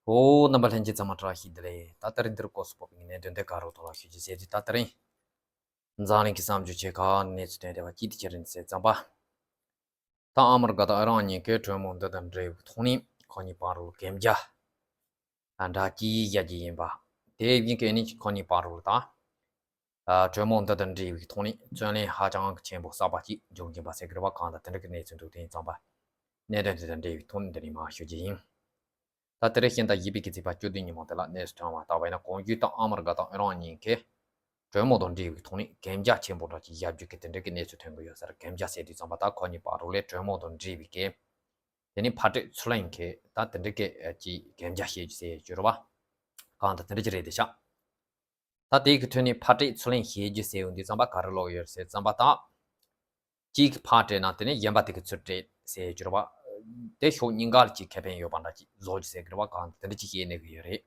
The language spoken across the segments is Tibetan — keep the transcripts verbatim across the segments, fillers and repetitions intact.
ཨོ། རྣམ་པ་ལྷན་རྒྱས་ཚང་མ་བཀྲ་ཤིས་བདེ་ལེགས། ད་ལྟ་རིང་འདིར་སྐོར་སུ་སྤོབས་པའི་གནད་དོན་དེ་ག་རུ་ཐོག་ལ་ཞུ་རྒྱུ་ཟེར་དུས། ད་ལྟ་རིང་འཛམ་གླིང་གི་བསམ་བརྗོད་ཆེ་ཁག་གནས་ཚུལ་ཐོན་བསྡད་པ་གཅིག་དེ་ཅི་རེད་ཟེར་ཙམ་པ། ད་ཨ་མི་རི་ཀ་དང་ཨི་རན་གཉིས་ཀས་གྲོས་མོལ་འདི་དང་འབྲེལ་བའི་ཐོག་ནས་ཁོ་གཉིས་བར་དུ་གན་རྒྱ་དང་འདྲ་གཅིག་བཞག་རྒྱུ་ཡིན་པ། དེ་ཡིན་གྱི་ནི་ཁོ་གཉིས་བར་དུ་ད་གྲོས་མོལ་འདི་དང་འབྲེལ་བའི་ཐོག་ནས་བརྩོན་ལེན་ཧ་ཅང་གི་ཆེན་པོ་གསར་པ་ཅིག་འབྱུང་གིན་པ་ཟེར་གི་རེད་པ། གང་ལྟར་དེ་འདྲ་གི་གནས་ཚུལ་འདུག་དེ་ཡིན་ཙམ་པ། གནད་དོན་དེ་དང་འབྲེལ་བའི་ཐོག་ནས་འདི་ནས་མར་ཞུ་རྒྱུ་ཡིན། ད་དེ་རིང་ཕྱི་ཟླ་བཞི་པའི་གི་ཚེས་པ་བཅུ་བདུན་ཉིན་མོ་དེ་ལ་གནས་ཚུལ་ཐོན་པ་ལྟ་བ་ཡིན་ན། གོང་ཞུས་ལྟར་ཨ་མི་རི་ཀ་དང་ཨི་རན་གཉིས་ཀས་གྲོས་མོལ་དང་འབྲེལ་བའི་ཐོག་ནས་གན་རྒྱ་ཆེན་པོ་འདྲ་ཅིག་བཞག་རྒྱུ་གི་དེ་འདྲ་གི་གནས་ཚུལ་ཐོན་གི་ཡོད་ས་རེད། གན་རྒྱ་ཟེར་དུས་ཙམ་པ་ད་ཁོ་གཉིས་བར་དུ་ལས་གྲོས་མོལ་དང་འབྲེལ་བའི་གི་དེ་ནི་ཕར་སྤྲད་ཚུར་ལེན་གི་ད་དེ་འདྲ་གི་ཅིག་གན་རྒྱ་བཞག་རྒྱུ་ཟེར་རྒྱུ་རེད་པ། གང་ལྟར་དེ་འདྲ་ཅིག་རེད་དེ་ཤག་ད་དེ་གི་ཐོག་ནས་ཕར་སྤྲད་ཚུར་ལེན་བྱེད་རྒྱུ་ཟེར་ཡོང་དུས་ཙམ་པ་ག་རེ་ལབ་ཀྱི་ཡོད་ཟེར་ཙམ་པ། ད་གཅིག་གིས་ཕར་སྤྲད་ན་དེ་ནས་གཞན་པ་དེ་གིས་ཚུར་སྤྲད་ཟེར་རྒྱུ་རེད་པ། དེ་ཕྱོགས་གཉིས་ཀ་ལ་ཅིག་ཁེ་ཕན་ཡོད་པ་འདྲ་ཅིག་བཟོ་རྒྱུ་ཟེར་གི་རེད་པ། གང་དེ་འདྲ་ཅིག་བཤད་གནང་གི་ཡོད་རེད།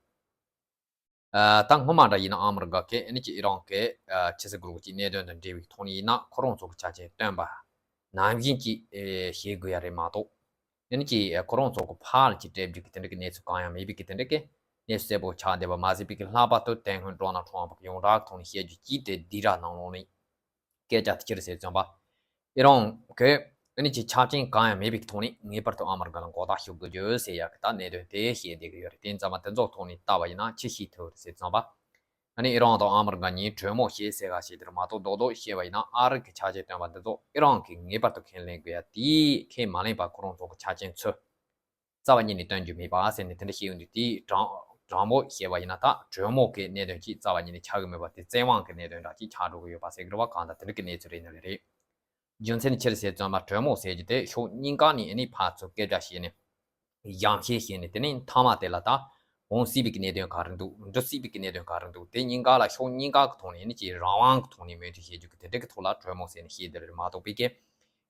ཨ། ད་སྔོན་མ་འདྲ་ཡིན་ན་ཨ་མི་རི་ཀ་གིས་ཨ་ནི་ཅིག་ཨི་རན་གི་ཨ་ཆི་ཟེར་དགོས་རེད། ཅིག་གནད་དོན་དང་འབྲེལ་བའི་ཐོག་ནས་ཡིན་ན་ཁོ་རང་ཚོ་གི་ཆ་རྐྱེན་བཏོན་པ་ནང་བཞིན་ཅིག་ཨེ་བྱེད་དགོས་ཡ་རེད་མ་གཏོགས། ཨ་ནི་ཅིག་ཁོ་རང་ཚོ་གི་ཕར་ལ་ཅིག་སྤྲད་རྒྱུ་གི་དེ་འདྲ་གི་གནས་ཚུལ་གང་ཡང་མེད་པའི་གི་དེ་འདྲ་གི་གནས་ཚུལ་གསལ་པོ་ཆགས་བསྡད་པ་མ་ཟད་པའི་གི། ལྷག་པར་དུ་ཏེང་ཧོན་ཀྲུང་ནང་ཁྲོམ་པ་ཡོངས་གྲགས་ཐོག་ནས་བཤད་རྒྱུ་ཅིག་དེ་སྡིགས་ར་ནང་ལོགས་ནས་སྐད་ཆ་དེ་ཅི་རེད་ཟེར་ཙམ་པ། ཨི་རན་གྱིས་ཨ་ནི་ཅིག་ཆ་རྐྱེན་གང་ཡང་མེད་པའི་གི་ཐོག་ནས་ངེས་པར་དུ་ཨ་མི་རི་ཀ་ལ་མགོ་བཏགས་ཞུ་དགོས་རྒྱུ་ཟེར་ཡ་གི་ད་གནད་དོན་དེ་བཤད་བསྡད་གི་ཡོད་རེད། དེ་ཙམ་པ་དེ་ཚོ་ཐོག་ནས་ལྟ་བ་ཡིན་ན་ཅི་ཤེས་ཐུབ་རེད་ཟེར་ཙམ་པ། ཨ་ནི་ཨི་རན་དང་ཨ་མི་རི་ཀ་གཉིས་གྲོས་མོལ་བྱེད་ཟེར་ག་བྱེད་དེ་རེད་མ་གཏོགས། རྡོག་རྡོག་བཤད་པ་ཡིན་ན་ཨ་རི་གི་ཆ་རྐྱེན་བཏོན་པ་འདི་ཚོ་ཨི་རན་གྱིས་ངེས་པར་དུ་ཁས་ལེན་དགོས་ཡ་དེ་ཁས་མ་ལེན་པ་ཁོ་རང་ཚོ་གི་ཆ་རྐྱེན་ཚོ་རྩ་བ་ཉིད་ནས་བཏོན་རྒྱུ་མེད་པ་ཟེར་ནས་དེ་འདྲ་བཤད་ཡོང་དུས། དེའི་དྲང་དྲང་པོ་བཤད་པ་ཡིན་ན་ད་གྲོས་མོལ་གྱི་གནད་དོན་ཅིག་རྩ་བ་ཉིད་ནས་ཆགས་ཀྱི་མེད་པ་དེ་བཙན་དབང་གི་གནད་དོན་འདྲ་ཅིག་ཆགས་འགྲོ་གི་ཡོད་པ་ཟེར་གི་རེད་པ། གང་ལྟར་དེ་འདྲ་གི་གནས་ཚུལ་རེད་ནི་རེད། རྒྱུ་མཚན་ནི་ཅི་རེད་ཟེར་ཙམ་པ། གྲོས་མོལ་ཟེར་རྒྱུ་དེ་ཕྱོགས་གཉིས་ཀ་ནས་ཨ་ནི་ཕར་ཚུར་སྐད་ཆ་བཤད་ནས་གཞམ་བཤད་བྱས་ནས་དེ་ནས་མཐའ་མ་དེ་ལ་ད་འོང་སྲིད་པའི་གི་གནད་དོན་ག་རེ་འདུག་འགྲོ་སྲིད་པའི་གི་གནད་དོན་ག་རེ་འདུག་དེ་གཉིས་ཀ་ལ་ཕྱོགས་གཉིས་ཀ་གི་ཐོག་ནས་ཨ་ནི་ཅིག་རང་དབང་གི་ཐོག་ནས་མོས་མཐུན་བྱེད་རྒྱུ་གི་དེ་འདྲ་གི་ཐོག་ལ་གྲོས་མོལ་ཟེར་ནས་བཤད་བསྡད་རེད་མ་གཏོགས་པའི་གི།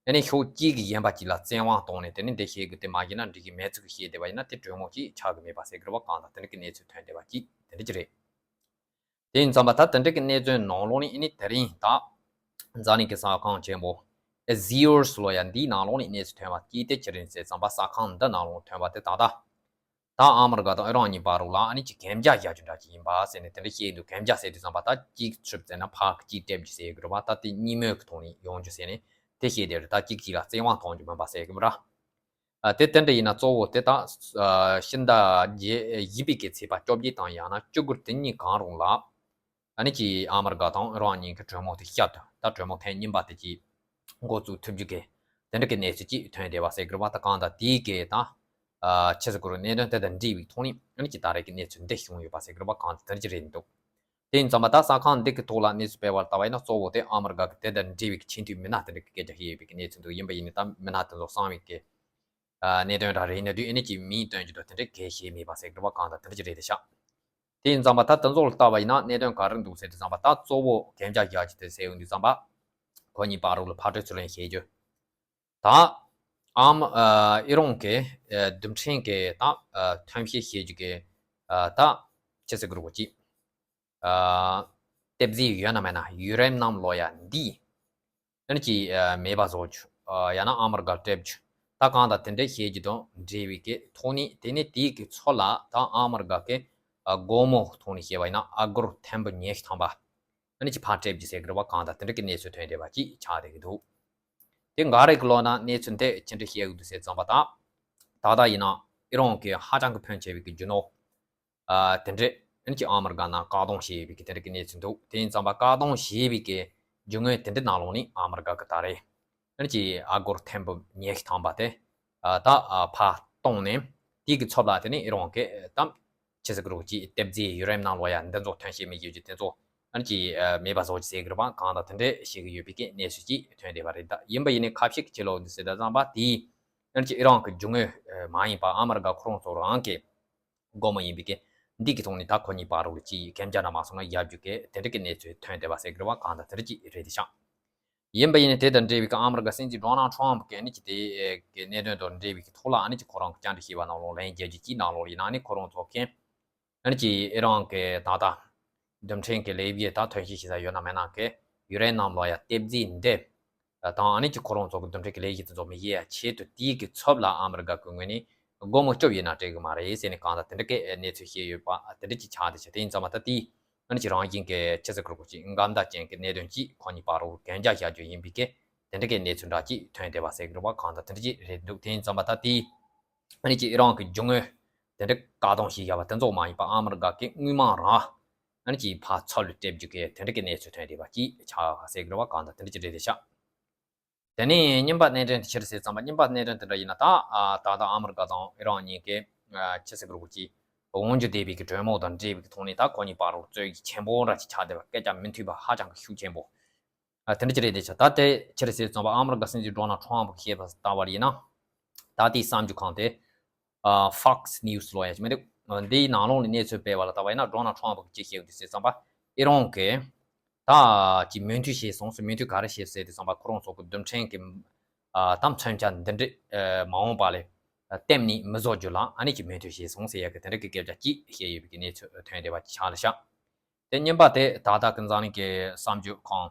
ཨ་ནི་ཕྱོགས་གཅིག་གིས་གཞན་པ་གཅིག་ལ་བཙན་དབང་བཏང་ནས་དེ་ནི་འདི་བཤད་དགོས་དེ་མ་བཤད་ན་འགྲིག་གི་མེད་ཚུལ་གྱི་བཤད་བསྡད་པ་ཡིན་ན་དེ་གྲོས་མོལ་ཅིག་ཆགས་ཀྱི་མེད་པ་ཟེར་གི་རེད་པ། གང་ལྟར་དེ་འདྲ་གི་གནས་ཚུལ་ཐོན་བསྡད་པ་ཅིག་དེ་འདྲ་ཅིག་རེད། དེ་ཡིན་ཙམ་པ་ད་དེ་འདྲ་གི་གནས་ཚུལ་ནང་ལོགས་ནས་ཨ་ནི་དེ་རིང་ད་འཛམ་གླིང་གི་གསར་ཁང་ཆེན་པོ་ཨེ་ཟི་ཡོར་སི་ལབ་ཡ་འདིའི་ནང་ལོགས་ནས་གནས་ཚུལ་ཐོན་པ་ཅིག་དེ་ཅི་རེད་ཟེར་ཙམ་པ། གསར་ཁང་འདི་ནང་ལོགས་ཐོན་པ་དེ་ད་ལྟ་ད་ཨ་མི་རི་ཀ་དང་ཨི་རན་གཉིས་བར་ལ་ཨ་ནི་ཅིག་གན་རྒྱ་བཞག་རྒྱུ་འདྲ་ཅིག་ཡིན་པ་ཟེར་ནས་དེ་འདྲ་བཤད་འདུག་གན་རྒྱ་ཟེར་དུས་ཙམ་པ་ད་གཅིག་ཚུར་བཙལ་ན་ཕར་གཅིག་སྤྲད་རྒྱུ་ཟེར་གི་རེད་པ། ད་དེ་གཉིས་མོས་ཀྱི་ཐོག་ནས་ཡོང་རྒྱུ་ཟེར་ནས་དེ་བཤད་བསྡད་རེད། ད་གཅིག་གཅིག་ལ་བཙན་དབང་གཏོང་རྒྱུ་མིན་པ་ཟེར་གི་རེད། ཨ། དེ་དེ་འདྲ་ཡིན་ན་གཙོ་བོ་དེ་ད་ཨ་ཕྱི་ཟླ་བརྒྱད་བཞི་པའི་གི་ཚེས་པ་བཅོ་བརྒྱད་དང་ཡང་ན་བཅུ་དགུ་དེ་གཉིས་གང་རུང་ལ་ཨ་ནི་ཅིག་ཨ་མི་རི་ཀ་དང་ཨི་རན་གཉིས་ཀྱི་གྲོས་མོལ་དེ་བསྐྱར་དུ་ད་གྲོས་མོལ་ཐེངས་གཉིས་པ་དེ་ཅིག་འགོ་བཙུགས་ཐུབ་རྒྱུ་གི་དེ་འདྲ་གི་གནས་ཚུལ་ཅིག་ཐོན་བསྡད་པ་ཟེར་གི་རེད་པ། ད་གང་ལྟར་དེའི་གི་ད་ཨ་ཅི་ཟེར་དགོས་རེད། གནད་དོན་དེ་དང་འབྲེལ་བའི་ཐོག་ནས་ཨ་ནི་ཅིག་ད་རེས་ཀྱི་གནས་ཚུལ་འདི་བྱུང་ཡོད་པ་ཟེར་གི་རེད་པ། གང་ལྟར་དེ་འདྲ་ཅིག་རེད་འདུག་དེ་ཡིན་ཙམ་པ་ད་གསར་ཁང་འདི་གི་ཐོག་ལ་གནས་ཚུལ་སྤེལ་བར་ལྟ་བ་ཡིན་ན་གཙོ་བོ་དེ་ཨ་མི་རི་ཀ་གི་དེ་དང་འབྲེལ་བའི་གི་ཆེས་མཐོའི་མི་སྣ་དེ་འདྲ་གི་སྐད་ཆ་བཤད་ཡོད་པའི་གི་གནས་ཚུལ་འདུག་ཡིན་པ་ཡིན་ནའི་ད་མི་སྣ་དེ་ཚོ་གསང་བའི་གི་ཨ་གནད་དོན་འདྲ་རེད་ནས་དུས་ཨ་ནི་ཅིག་མིང་བཏོན་རྒྱུ་དང་དེ་འདྲ་གལ་ཆེ་མེད་པ་ཟེར་གི་རེད་པ། གང་ལྟར་དེ་འདྲ་ཅིག་རེད་དེ་ཤག་དེ་ཡིན་ཙམ་པ་ད་དེ་ཚོ་ལ་ལྟ་བ་ཡིན་ན་གནད་དོན་ག་རེ་འདུག་ཟེར་དུས་ཙམ་པ་ད་གཙོ་བོ་གན་རྒྱ་བཞག་རྒྱུ་དེ་ཟེར་ཡོང་དུས་ཙམ་པ་ཁོ་གཉིས་བར་ལ་ཕར་སྤྲད་ཚུར་ལེན་བྱེད་རྒྱུ། ད་ཨ་མ་ཨ་ཨི་རན་གྱི་ཨ་རྡུལ་ཕྲན་གྱི་ད་ཨ་ཐོན་སྐྱེད་བྱེད་རྒྱུ་གི་ཨ་ད་ཅི་ཟེར་དགོས་རེད་གོ་ཅིག་ཨ་གཏེར་རྫས་ཡོད་ན་མེད་ན་ཡུ་རེ་ནམ་ལབ་ཡ་འདི་ཨ་ནི་ཅིག་ཨ་མེད་པ་བཟོ་རྒྱུ། ཨ་ཡང་ན་ཨ་མི་རི་ཀར་སྤྲད་རྒྱུ། ད་གང་ལྟར་དེ་འདྲའི་བྱེད་རྒྱུ་དང་འབྲེལ་བའི་གི་ཐོག་ནས་དེ་ནས་དེའི་གི་ཚབ་ལ་ད་ཨ་མི་རི་ཀ་གི་ཨ་སྒོར་མོ་ཐོག་ནས་བཤད་པ་ཡིན་ན་ཨ་སྒོར་ཐེར་འབུམ་ཉི་ཤུ་ཐམ་པ་ཨ་ནི་ཅིག་ཕར་སྤྲད་རྒྱུ་ཟེར་གི་རེད་པ། གང་ལྟར་དེ་འདྲ་གི་གནས་ཚུལ་ཐོན་བསྡད་པ་ཅིག་ཆགས་བསྡད་ཀྱི་འདུག་དེ་འགའ་རེ་གི་ལོག་ན་གནས་ཚུལ་དེ་ཅི་འདྲ་བཤད་ཀྱི་འདུག་ཟེར་ཙམ་པ་ད་ད་ལྟ་ཡིན་ན་ཨི་རན་གྱི་ཧ་ཅང་གི་ཕོན་ཆེ་བའི་གི་རྒྱུ་ནོར་ཨ་དེ་འདྲས་ཨ་ནི་ཅིག་ཨ་མི་རི་ཀ་ནང་བཀག་སྡོམ་བྱས་ཡོད་པའི་གི་དེ་འདྲ་གི་གནས་ཚུལ་འདུག་དེ་ཡིན་ཙམ་པ་བཀག་སྡོམ་བྱས་པའི་གི་རྒྱུ་དངོས་དེ་འདྲ་ནང་ལོགས་ནས་ཨ་མི་རི་ཀ་གི་ད་རེས་ཨ་ནི་ཅིག་ཨ་སྒོར་ཐེར་འབུམ་ཉི་ཤུ་ཐམ་པ་དེ་ཨ་ད་ཨ་ཕར་བཏང་ནས་དེའི་གི་ཚབ་ལ་དེ་ནས་ཨི་རན་གྱི་ད་ཅི་ཟེར་གི་རེད་གོ་ཅིག་གཏེར་རྫས་ཡུ་རེ་ནམ་ལབ་ཡ་འདི་ཚོ་ཐོན་སྐྱེད་མི་བྱེད་རྒྱུ་དེ་ཚོ་ཨ་ནི་ཅིག་ཨ་མེད་པ་བཟོ་རྒྱུ་ཟེར་གི་རེད་པ། གང་ལྟར་དེ་འདྲས་བྱེད་ཀྱི་ཡོད་པའི་གི་གནས་ཚུལ་ཅིག་ཐོན་བསྡད་པ་རེད། ད་ཡིན་པ་ཡིན་ནའི་ཁ་ཤས་ཀྱིས་ཅི་ལབ་འདུག་ཟེར་ད་ཙམ་པ་དེའི་ཨ་ནི་ཅིག་ཨི་རན་གྱི་རྒྱུ་དངོས་མ་ཡིན་པ་ཨ་མི་རི་ཀ་ཁོ་རང་ཚོ་རང་གི་སྒོར་མོ་ཡིན་པའི་གི་འདི་གི་ཐོག་ནས་ད་ཁོ་གཉིས་བར་ལ་ཅིག་གན་རྒྱ་འདྲ་མ་སོང་ན་བཞག་རྒྱུ་གི་དེ་འདྲ་གི་གནས་ཚུལ་ཐོན་བསྡད་པ་ཟེར་གི་རེད་པ། གང་ལྟར་དེ་འདྲ་ཅིག་རེད་དེ་ཤག་ཡིན་པ་ཡིན་ནའི་དེ་དང་འབྲེལ་བའི་གི་ཨ་མི་རི་ཀ་སྲིད་འཛིན་ཌོ་ནལ་ཊམ་གྱིས་ཨ་ནི་ཅིག་དེ་གི་གནད་དོན་དང་འབྲེལ་བའི་གི་ཐོག་ལ་ཨ་ནི་ཅིག་ཁོ་རང་གི་བཅར་འདྲི་བྱས་པ་ནང་ལོགས་ལན་རྒྱག་རྒྱུ་ཅིག་ནང་ལོགས་ཡིན་ན་ཨ་ནི་ཁོ་རང་ཚོ་གི་ཨ་ནི་ཅིག་ཨི་རན་གྱི་ད་ལྟ་རྡུལ་ཕྲན་གྱི་ལས་གཞི་ད་ཐོན་སྐྱེད་བྱེད་ས་ཡོད་ན་མེད་ན་གི་ཡུ་རེ་ནམ་ལབ་ཡ་གཏེར་རྫས་འདི་དང་ཨ་ནི་ཅིག་ཁོ་རང་ཚོ་གི་རྡུལ་ཕྲན་གྱི་ལས་གཞི་དེ་ཚོ་མི་བྱེད་ཡ་ཆེད་དུ་དེའི་གི་ཚབ་ལ་ཨ་མི་རི་ཀ་གི་ངོས་ནས་ སྒོར་མོ་བཅུ་ཡིན་ན་སྤྲད་གི་མ་རེད་ཟེར་ནས་གང་ལྟར་དེ་འདྲ་གི་གནས་ཚུལ་བཤད་ཡོད་པ་དེ་འདྲ་ཅིག་ཆགས་བསྡད་ཤག་དེ་ཡིན་ཙང་མ་ད་དེ་ཨ་ནི་ཅིག་རང་བཞིན་གྱི་ཕྱི་སྲིད་ཁུར་པོ་ཅིག་འགལ་ཟླ་ཅན་གྱི་གནད་དོན་ཅིག་ཁོ་གཉིས་བར་རུ་གན་རྒྱ་བཞག་རྒྱུ་ཡིན་པའི་གི་དེ་འདྲ་གི་གནས་ཚུལ་འདྲ་ཅིག་ཐོན་བསྡད་པ་ཟེར་གི་རེད་པ། གང་ལྟར་དེ་འདྲ་ཅིག་རེད་འདུག་དེ་ཡིན་ཙང་མ་ད་དེ་ཨ་ནི་ཅིག་ཨི་རན་གྱི་རྒྱུ་དངོས་དེ་འདྲ་བཀག་སྡོམ་བྱས་བཞག་པ་དེ་ཚོ་མ་ཡིན་པ་ཨ་མི་རི་ཀ་གི་དངུལ་མང་རང་ཨ་ནི་ཅིག་ཕར་ཚུར་ལ་སྤྲད་རྒྱུ་གི་དེ་འདྲ་གི་གནས་ཚུལ་ཐོན་བསྡད་པ་ཅིག་ཆགས་ཟེར་གི་རེད་པ། གང་ལྟར་དེ་འདྲ་ཅིག་རེད་བསྡད་ཤག་དེ་ནས་རྙིང་པ་གནད་དོན་དེ་ཕྱིར་བསལ་ཙམ་པ། རྙིང་པ་གནད་དོན་དེ་འདྲ་ཡིན་ན་ད་ཨ་ད་ལྟ་ཨ་མི་རི་ཀ་དང་ཨི་རན་གཉིས་ཀས་ཨ་ཕྱི་སྲིད་ཁུར་པོ་ཅིག་འོང་རྒྱུ་བསྡད་པའི་གི་གྲོས་མོལ་དང་འབྲེལ་བའི་གི་ཐོག་ནས་ད་ཁོ་གཉིས་བར་རུ་རྩོད་གཞི་ཆེན་པོ་འདྲ་ཅིག་ཆགས་བསྡད་པ། སྐད་ཆ་མི་མཐུན་པ་ཧ་ཅང་གི་ཤུགས་ཆེན་པོ་ཨ་དེ་འདྲ་ཅིག་རེད་བསྡད་ཤག་ད་དེ་ཕྱིར་བསལ་ཙམ་པ་ཨ་མི་རི་ཀ་སྲིད་འཛིན་ཌོ་ནལ་ཊམ་ཕི་གིས་བཤད་པ་ལྟ་བ་ཡིན་ན། ད་དེའི་གསར་འགྱུར་ཁང་དེ་ཨ་Fox News ལབ་ཡ་ཅིག་མི་འདུག་འདིའི་ནང་ལོགས་ནས་གནས་ཚུལ་སྤེལ་བ་ལ་ལྟ་བ་ཡིན་ན་ཌོ་ནལ་ཊམ་ཕི་གིས་བཤད་ཡོད་དུས་ཟེར་ཙམ་པ་ཨི་རན་གྱིས་ད་ཅིག་མོས་མཐུན་བྱས་སོང་ཟེར། མོས་མཐུན་ག་རེ་བྱས་ཟེར་དུས་ཙམ་པ་ཁོ་རང་ཚོ་གི་རྡུལ་ཕྲན་གྱི་ཨ་ད་མཚོན་ཆ་འདི་འདྲ་ཨ་མ་འོངས་པ་ལ་གཏན་ནས་མི་བཟོ་རྒྱུ་ལ་ཨ་ནི་ཅིག་མོས་མཐུན་བྱས་སོང་ཟེར་ཡ་གི་དེ་འདྲ་གི་སྐད་ཆ་ཅིག་བཤད་ཡོད་པའི་གི་གནས་ཚུལ་ཐོན་བསྡད་པ་ཅིག་ཆགས་ལ་ཤག་དེ་རྙིང་པ་དེ་ད་ལྟ་གི་འཛམ་གླིང་གི་གསར་འགྱུར་ཁང་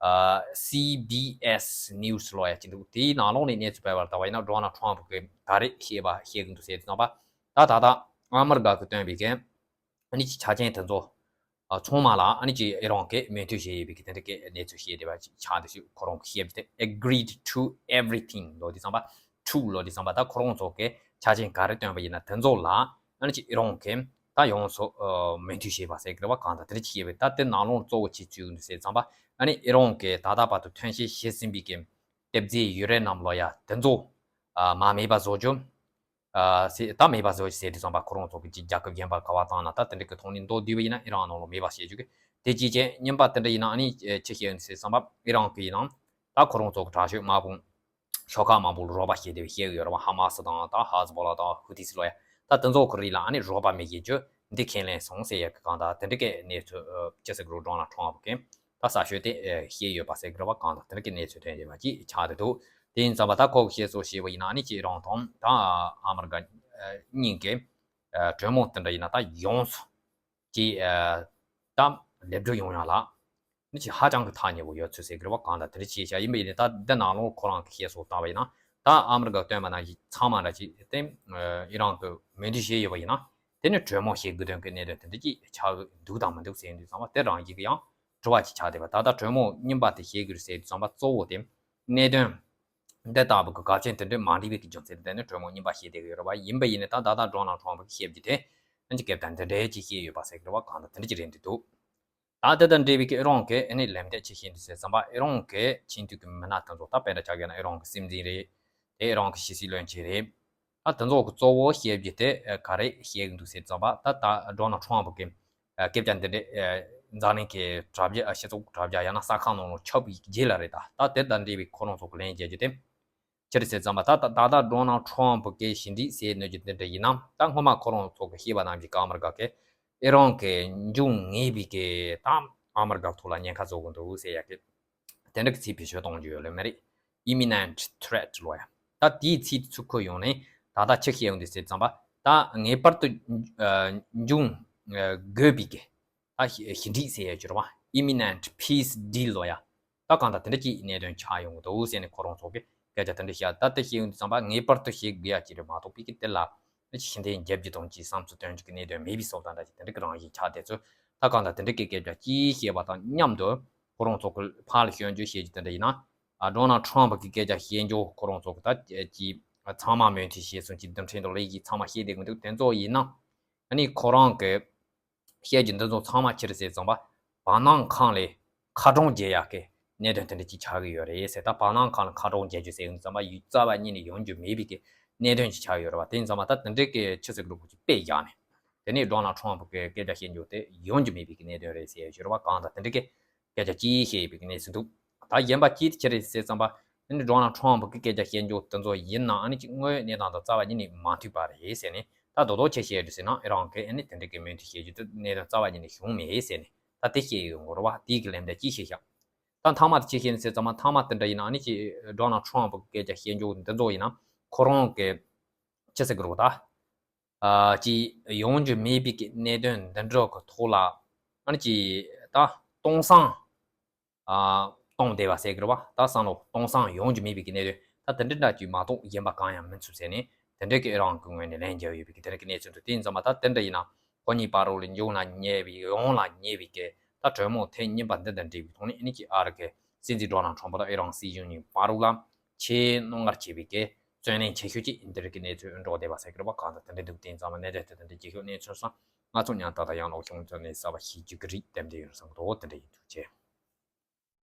ཨ་སི་བི་ཨེས་ནིའུ་སི་ལབ་ཡ་ཅིག་འདུག་དེའི་ནང་ལོགས་ནས་གནས་ཚུལ་སྤེལ་བ་ལ་ལྟ་བ་ཡིན་ན་ཌོ་ནལ་ཊམ་ཕི་གིས་ག་རེ་བཤད་པ་བཤད་གི་འདུག་ཟེར་དུས་ཙམ་པ་ད་ད་ལྟ་ཨ་མི་རི་ཀ་གིས་བཏོན་པའི་གི་ཨ་ནི་ཅིག་ཆ་རྐྱེན་དེ་ཚོ་ཨ་ཚང་མ་ལ་ཨ་ནི་ཅིག་ཨི་རན་གྱིས་མོས་མཐུན་བྱས་ཡོད་པའི་གི་དེ་འདྲ་གི་གནས་ཚུལ་བཤད་བསྡད་པ་ཅིག་ཆགས་འདུག་ཞུ། ཁོ་རང་གིས་བཤད་རྒྱུ་དེ་agreed to everything ལབ་དུས་ཙམ་པ་to ལབ་དུས་ཙམ་པ་ད་ཁོ་རང་ཚོ་གིས་ཆ་རྐྱེན་ག་རེ་བཏོན་པ་ཡིན་ན་དེ་ཚོ་ལ་ཨ་ནི་ཅིག་ཨི་རན་གྱིས་ད་ཡོངས་སུ་ཨ་མོས་མཐུན་བྱས་པ་ཟེར་གི་རེད་པ། གང་ལྟར་དེ་འདྲ་ཅིག་བཤད་པས་ད་དེ་ནང་ལོགས་གཙོ་བོ་ཅིག་བཙུགས་འདུག་ཟེར་ཙམ་པ་ཨ་ནི་ཨི་རན་གྱིས་ད་ལྟ་བར་དུ་ཐོན་སྐྱེད་བྱས་ཟིན་པའི་གི་ཏེ་རྫས་ཡུ་རེ་ནམ་ལབ་ཡ་དེ་ཚོ་ཨ་མར་མེད་པ་བཟོ་རྒྱུ། ཨ་ཟེར་ད་མེད་པ་བཟོ་ཟེར་དུས་ཙམ་པ་ཁོ་རང་ཚོ་གི་ཅིག་རྒྱལ་ཁབ་གཞན་པ་ག་བ་བཏང་ན་ད་དེ་འདྲ་གི་ཐོག་ནས་མདོར་བསྡུས་པ་ཡིན་ན་ཨི་རན་ནང་ལ་མེད་པ་བྱེད་རྒྱུ་གི་དེ་ཅིག་བྱས། རྙིང་པ་དེ་འདྲ་ཡིན་ན་ཨ་ནི་ཅི་བཤད་ཡོད་ཟེར་ཙམ་པ་ཨི་རན་གི་ཡིན་ནའང་ད་ཁོ་རང་ཚོ་གི་དྲག་ཤོས་དམག་དཔུང་ཤོག་ཁག་མང་པོ་ལ་རོགས་པ་བྱེད་དེ་བཤད་གི་ཡོད་རེད་པ། ཧ་མ་སི་དང་ད་ཧ་ཟི་བོ་ལ་དང་ཧུ་ཐི་སི་ལབ་ཡ་ད་དེ་ཚོ་གི་རིགས་ལ་ཨ་ནི་རོགས་པ་མི་བྱེད་རྒྱུ་འདི་ཁས་ལེན་སོང་ཟེར་ཡ་གི་གང་ལྟར་དེ་འདྲ་གི་གནས་ཚུལ་ཨ་ཅི་ཟེར་གི་རེད། ཌོ་ནལ་ཊམ་ཕི་གིས་ད་གསར་ཤོས་དེ་ཨ་བཤད་ཡོད་པ་ཟེར་གི་རེད་པ། གང་ལྟར་དེ་འདྲ་གི་གནས་ཚུལ་ཐོན་བསྡད་པ་ཅིག་ཆགས་བསྡད་འདུག་དེ་ཡིན་ཙམ་པ་ད་ཁོ་གིས་བཤད་སྲོལ་བྱས་པ་ཡིན་ན་ཨ་ནི་ཅིག་ཨི་རན་དང་ད་ཨ་མི་རི་ཀ་གཉིས་ཀས་ཨ་གྲོས་མོལ་དེ་འདྲ་ཡིན་ན་ད་ཡོངས་སུ་ཅིག་ཨ་ད་ལེགས་གྲུབ་ཡོང་ཡ་ལ་ནི་ཅིག་ཧ་ཅང་གི་ཐག་ཉེ་བོ་ཡོད་ཚུལ་ཟེར་གི་རེད་པ། གང་ལྟར་དེ་འདྲ་ཅིག་བྱས་ཡིན་པ་ཡིན་ནའི་ད་འདི་ནང་ལོགས་ཁོ་རང་གིས་བཤད་སྲོལ་བཏང་བ་ཡིན་ན་ད་ཨ་མི་རི་ཀ་བཏོན་པ་ནང་བཞིན་ཚང་མ་འདྲ་ཅིག་དེ་ཨི་རན་གྱིས་མོས་མཐུན་བྱས་ཡོད་པ་ཡིན་ན་དེ་ནི་གྲོས་མོལ་བྱེད་དགོས་དོན་གྱི་གནད་དོན་དེ་འདྲ་ཅིག་ཆགས་ཀྱི་འདུག་དང་མི་འདུག་ཟེར་དུས་ཙམ་པ་དེ་རང་བཞིན་གྱི་ཡང་དྲི་བ་ཅིག་ཆགས་བསྡད་པ། ད་ལྟ་གྲོས་མོལ་རྙིང་པ་དེ་བྱེད་དགོས་རེད་ཟེར་དུས་ཙམ་པ་གཙོ་བོ་དེ་གནད་དོན་འདི་ལྟ་བུ་གི་འགལ་རྐྱེན་དེ་འདྲ་མ་འགྲིག་པའི་གི་རྒྱུ་མཚན་དེ་ནི་གྲོས་མོལ་རྙིང་པ་བྱེད་བསྡད་ཀྱི་ཡོད་རེད་པ། ཡིན་པ་ཡིན་ནའི་ད་ད་ལྟ་ཌོ་ནལ་ཊམ་ཕི་གིས་བཤད་རྒྱུ་དེ་ཨ་ནི་སྐད་ཆ་འདི་འདྲའི་ཅིག་བཤད་ཡོད་པ་ཟེར་གི་རེད་པ། གང་ལྟར་དེ་འདྲ་ཅིག་རེད་འདུག་ད་དེ་དང་འབྲེལ་བའི་གི་ཨི་རན་གྱིས་ཨ་ནི་ལན་འདེབས་ཅི་བྱས་འདུག་ཟེར་ཙམ་པ་ཨི་རན་གྱི་ཆེས་མཐོའི་གི་མི་སྣ་དེ་ཚོ་ད་དཔེ་འདྲ་ཆགས་ཡོད་ན་ཨི་རན་གྱི་སྲིད་འཛིན་རེད། དེ་ཨི་རན་གྱི་ཕྱི་སྲིད་བློན་ཆེན་རེད། ད་དེ་ཚོ་གི་གཙོ་བོ་བཤད་རྒྱུ་དེ་ག་རེ་བཤད་གི་འདུག་ཟེར་ཙམ་པ་ད་ད་ཌོ་ནལ་ཊམ་ཕི་གིས་སྐད་ཆ་འདི་འདྲ་འཛམ་གླིང་གི་དྲ་རྒྱ་སྤྱི་ཚོགས་དྲ་རྒྱ་ཡང་ན་གསར་ཁང་ནང་ལ་ཁྱབ་པའི་རྗེས་ལ་རེད། ད་ད་དེ་དང་འབྲེལ་བའི་ཁོ་རང་ཚོ་གི་ལན་བརྒྱབ་རྒྱུ་དེ་ཅི་རེད་ཟེར་ཙམ་པ་ད་ད་ད་ལྟ་ཌོ་ནལ་ཊམ་ཕི་གིས་ཞི་འགྲིག་ཟེར་གནང་རྒྱུ་འདི་འདྲ་ཡིན་ན་ད་སྔོན་མ་ཁོ་རང་ཚོ་གིས་བཤད་པ་ནང་བཞིན་གི་ཨ་མི་རི་ཀ་གིས་ཨི་རན་གྱི་འབྱུང་ངེས་པའི་གི་ད་ཨ་མི་རི་ཀ་ཐོག་ལ་ཉེན་ཁ་བཟོ་གི་འདུག་ཟེར་ཡ་གི་དེ་འདྲ་གི་ཚིག་བེད་སྤྱོད་གཏོང་རྒྱུ་ཡོད་ལེ་མ་རེད། Imminent threat ལབ་ཡ། ད་དེའི་ཚིག་ཚུར་ཁུར་ཡོང་ནས་ད་ལྟ་ཅི་བཤད་ཡོང་དུས་ཟེར་ཙམ་པ་ད་ངེས་པར་དུ་ཨ་འབྱུང་ཨ་དགོས་པའི་གི་ད་ཞི་ཞི་འགྲིག་ཟེར་ཡ་ཅིག་རེད་པ། Imminent peace deal ལབ་ཡ། ད་གང་ལྟར་དེ་འདྲ་ཅིག་གནད་དོན་ཆགས་ཡོང་གི་འདུག་ཟེར་ནས་ཁོ་རང་ཚོ་གིས་སྐད་ཆ་དེ་འདྲ་བཤད། ད་དེ་བཤད་ཡོང་དུས་ཙམ་པ་ངེས་པར་དུ་བཤད་དགོས་ཡ་ཅིག་རེད་མ་གཏོགས་པའི་གི་དེ་ལ་ཕྱི་འཐེན་རྒྱབ་རྒྱུ་དང་ཅིག་བསམ་ཚུལ་སྟོན་རྒྱུ་གི་གནད་དོན་མེད་པའི་བཟོ་ལྟ་འདྲ་ཅིག་དེ་འདྲ་གི་རང་བཞིན་ཆགས་བསྡད་ཚུལ་ད་གང་ལྟར་དེ་འདྲ་གི་སྐད་ཆ་ཅིག་བཤད་པ་དང་མཉམ་དུ་ཁོ་རང་ཚོ་གི་ཕར་ལ་སྐྱོན་བརྗོད་བཤད་རྒྱུ་དེ་འདྲ་ཡིན་ན་ཨ་ཌོ་ནལ་ཊམ་ཕི་གི་སྐད་ཆ་བཤད་རྒྱུ་ཁོ་རང་ཚོ་གི་ད་ཅིག་ཚང་མ་མོས་མཐུན་བྱས་སོང་ཅིག་རྡུལ་ཕྲན་དང་ལས་ཀྱི་ཚང་མ་བཤད་བསྡད་གི་འདུག་དེ་ཚོ་ཡིན་ན་ཨ་ནི་ཁོ་རང་གི་བཤད་རྒྱུ་འདི་ཚོ་ཚང་མ་ཅི་རེད་ཟེར་ཙམ་པ། བར་སྣང་ཁང་ལས་ཁ་གྲངས་འཇལ་ཡག་གི་གནད་དོན་དེ་འདྲ་ཅིག་ཆགས་ཀྱི་ཡོད་རེད་ཟེར། ད་བར་སྣང་ཁང་ལ་ཁ་གྲངས་འཇལ་རྒྱུ་ཟེར་ཡོང་དུས་ཙམ་པ་ཡུལ་རྩ་བ་ཉིད་ནས་ཡོང་རྒྱུ་མེད་པའི་གི་གནད་དོན་ཅིག་ཆགས་ཀྱི་ཡོད་རེད་བ། དེ་ཡིན་ཙམ་པ་ད་དེ་འདྲའི་གི་ཕྱི་སྲིད་ལུགས་ཅིག་དཔེ་བཞག་ནས་དེ་ནས་ཌོ་ནལ་ཊམ་ཕི་གི་སྐད་ཆ་བཤད་རྒྱུ་དེ་ཡོང་རྒྱུ་མེད་པའི་གི་གནད་དོན་རེད་ཟེར་ཡོད་རེད་བ། གང་ལྟར་དེ་འདྲའི་གི་སྐད་ཆ་ཅིག་བཤད་ཡོད་པའི་གི་གནས་ཚུལ་འདུག་ད་གཞན་པ་ཅིག་ཅི་རེད་ཟེར་ཙམ་པ། ཨ་ནི་ཌོ་ནལ་ཊམ་ཕི་གི་སྐད་ཆ་བཤད་རྒྱུ་དེ་ཚོ་ཡིན་ན་ཨ་ནི་ཅིག་དངོས་ཡོད་གནས་སྟངས་དང་རྩ་བ་ཉིད་ནས་མ་མཐུན་པ་རེད་ཟེར་ནས་ད་རྡོག་རྡོག་ཆ་བཤད་རྒྱུ་ཟེར་ན་ཨི་རན་གྱིས་ཨ་ནི་དེ་འདྲ་གི་མོས་མཐུན་བྱེད་རྒྱུ་དེ་གནད་དོན་རྩ་བ་ཉིད་ནས་བྱུང་མེད་ཟེར་ནས་ད་དེ་བཤད་ཡོད་ངོ་རེད་བ། དེའི་གི་ལན་འདེབས་ཅིག་བྱས་ཤག་ད་མཐའ་མ་དེ་ཅི་བཤད་ནས་ཟེར་ཙམ་པ་མཐའ་མ་དེ་འདྲ་ཡིན་ན་ཨ་ནི་ཅིག་ཌོ་ནལ་ཊམ་ཕི་གི་སྐད་ཆ་བཤད་རྒྱུ་འདི་ཚོ་ཡིན་ན་ཁོ་རང་གི་ཅི་ཟེར་གི་རེད་ད། ཨ་ཅིག་ཡོང་རྒྱུ་མེད་པའི་གི་གནད་དོན་འདི་འདྲ་གི་ཐོག་ལ་ཨ་ནི་ཅིག་ད་སྟོང་སང་ཨ་སྟོང་བསྡད་པ་ཟེར་གི་རེད་བ། ད་བསམ་བློ་སྟོང་སང་ཡོང་རྒྱུ་མེད་པའི་གི་གནད་དོན་ད་དེ་འདྲ་འདྲ་ཅིག་མ་གཏོགས་གཞན་པ་གང་ཡང་མི་ཚུད་ཟེར་ནས་ དེ་འདྲའི་གི་ཨེ་རང་གི་ངོས་ནས་ལན་རྒྱག་ཡོད་པའི་གི་དེ་འདྲ་གི་གནས་ཚུལ་འདུག་དེ་ཡིན་ཙང་མ་ད་དེ་འདྲ་ཡིན་ན་ཁོ་གཉིས་བར་རུ་ལ་འབྱུང་ལ་ཉེ་བའི་ཡོང་ལ་ཉེ་བའི་གི་ད་གྲོས་མོལ་ཐེངས་གཉིས་པ་འདི་འདྲ་འགྲིག་པའི་ཐོག་ནས་ཨ་ནི་ཀྱི་ཨ་རི་གི་སྲིད་འཛིན་ཌོ་ནལ་ཁྲམ་པ་དང་ཨེ་རང་སྲིད་གཞུང་གཉིས་བར་རུ་ལ་ཆེས་རྣོ་ངར་ཆེ་བའི་གི་བརྩོན་ལེན་ཆེ་ཤོས་ཅིག་འདི་རིགས་ཀྱི་གནས་ཚུལ་འགྲོ་བསྡད་པ་ཟེར་གི་རེད་པ། གང་ལྟར་དེ་འདྲ་འདུག་དེ་ཡིན་ཙང་མ་གནད་དོན་དེ་དེ་འདྲ་རྒྱལ་ཁབ་གནས་ཚུལ་སོང་། ང་ཚོ་ཉང་ཏག་ཏག་ཡང་ལོག་ཤོང་ཚོ་ནས་གསར་པ་ཤེས་རྒྱུ་གི་རིགས་དེ་འདྲ་ཡོད་བསམ་གི་འདུག་དེ་འདྲ་ཡིན། ཐུགས་རྗེ་ཆེ།